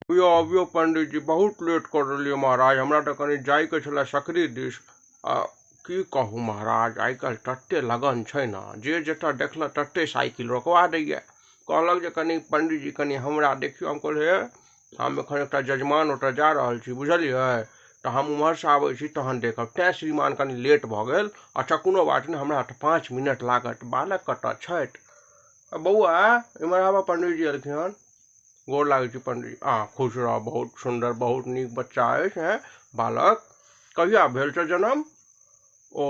अबियौ अबियौ पंडीजी, बहुत लेट कऽ देलियै महाराज। हमरा तऽ कनि जाइके छलै सकरी दिस। आ की कहू महाराज, आइ काल्हि तते लगन छै ने जे जतऽ देखलक तते साइकिल रोकवा दैए। कहलक जे कनि पंडीजी कनि हमरा देखियौ। हम कहलियै हे, हम एखन एकटा जजमान ओतऽ जा रहल छी, बुझलियै? तऽ हम उम्हरसँ आबै छी तहन देखब। तैँ श्रीमान कनि लेट भऽ गेल। अच्छा कोनो बात नहि, हमरा तऽ 5 मिनट लागत। बालक कतऽ छथि? बौआ इम्हर आबऽ, पंडीजी एलखिन हन। गोर लागै छी पंडीजी। आ खुश रह, बहुत सुन्दर बहुत नीक बच्चा अछि। हैं बालक, कहिया भेल छै जन्म? ओ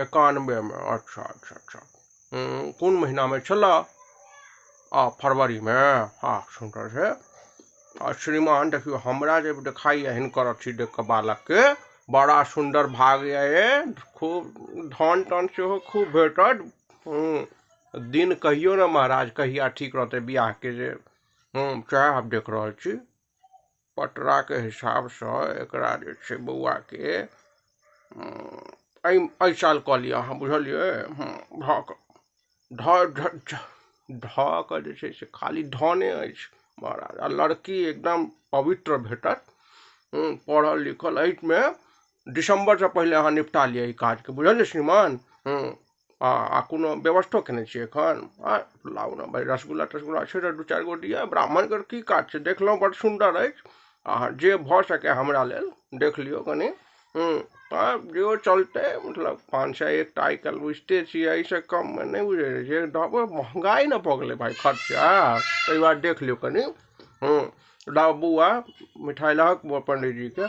91मे। अच्छा अच्छा अच्छा। कोन महीनामे छलऽ? आ फरवरीमे। हँ सुन्दर छै। आ श्रीमान देखियौ, हमरा जे देखाइए हिनकर अथी देख कऽ बालकके बड़ा सुन्दर भाग यऽ, खूब धन तन सेहो खूब भेटत। दिन कहियौ ने महाराज, कहिया ठीक रहतै बियाहके जे? सएह हम देख रहल छी। पटराके हिसाबसँ एकरा जे छै बौआके एहि एहि साल कऽ लिअ अहाँ, बुझलियै? धऽ कऽ धऽ धऽ कऽ जे छै से खाली धने अछि महाराज, आ लड़की एकदम पवित्र भेटत, पढ़ल लिखल। एहिमे दिसम्बरसँ पहिले अहाँ निपटा लिअ ई काजके, बुझलियै श्रीमान? आ कोनो व्यवस्थो केने छियै एखन? आ लाउ ने भाइ, रसगुल्ला तसगुल्ला छै तऽ 2-4 गो दिअ। ब्राह्मणके की काज छै? देखलहुँ बड्ड सुन्दर अछि। अहाँ जे भऽ सकै हमरा लेल देख लियौ कनि। जे चलतै, मतलब 500 एकटा आइ काल्हि बुझिते छियै, एहिसँ कममे नहि बुझै छियै। महगाइ ने भऽ गेलै भाइ खर्चा, ताहि दुआरे देख लियौ कनि। लाउ बौआ मिठाइ लहक पंडीजीके।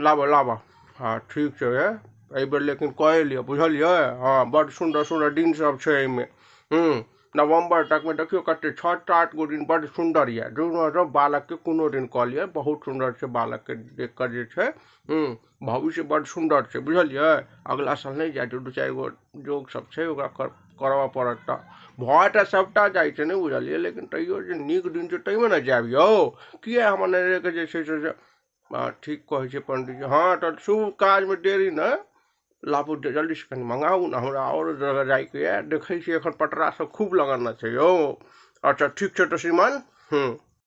लाबऽ लाबऽ। हँ ठीक छै। एहिबेर लेकिन कए लिअ, बुझलियै? हँ बड्ड सुन्दर सुन्दर दिन सब छै एहिमे। नवम्बर तकमे देखियौ कते 6-7 गो दिन बड्ड सुन्दर यऽ। दुनू बालकके कोनो दिन कऽ लिअ, बहुत सुन्दर छै। बालकके देख कऽ जे छै भविष्य बड्ड सुन्दर छै, बुझलियै? अगिला साल नहि जाय, 2-4 गो जोग सब छै, ओकरा करबऽ पड़त। तऽ भऽ तऽ सभटा जाइ छै, नहि बुझलियै? लेकिन तैयो जे नीक दिन छै ताहिमे ने जायब यौ। किए हमर नजरिके जे छै से ठीक कहै छै पंडीजी। हँ तऽ शुभ काजमे देरी नहि। लाबू जल्दीसँ कनि मङ्गाउ ने, हमरा आओर जगह जाइके यऽ। देखै छियै एखन पटरा सब खूब लगेने छै यौ। अच्छा ठीक छै तऽ श्रीमान।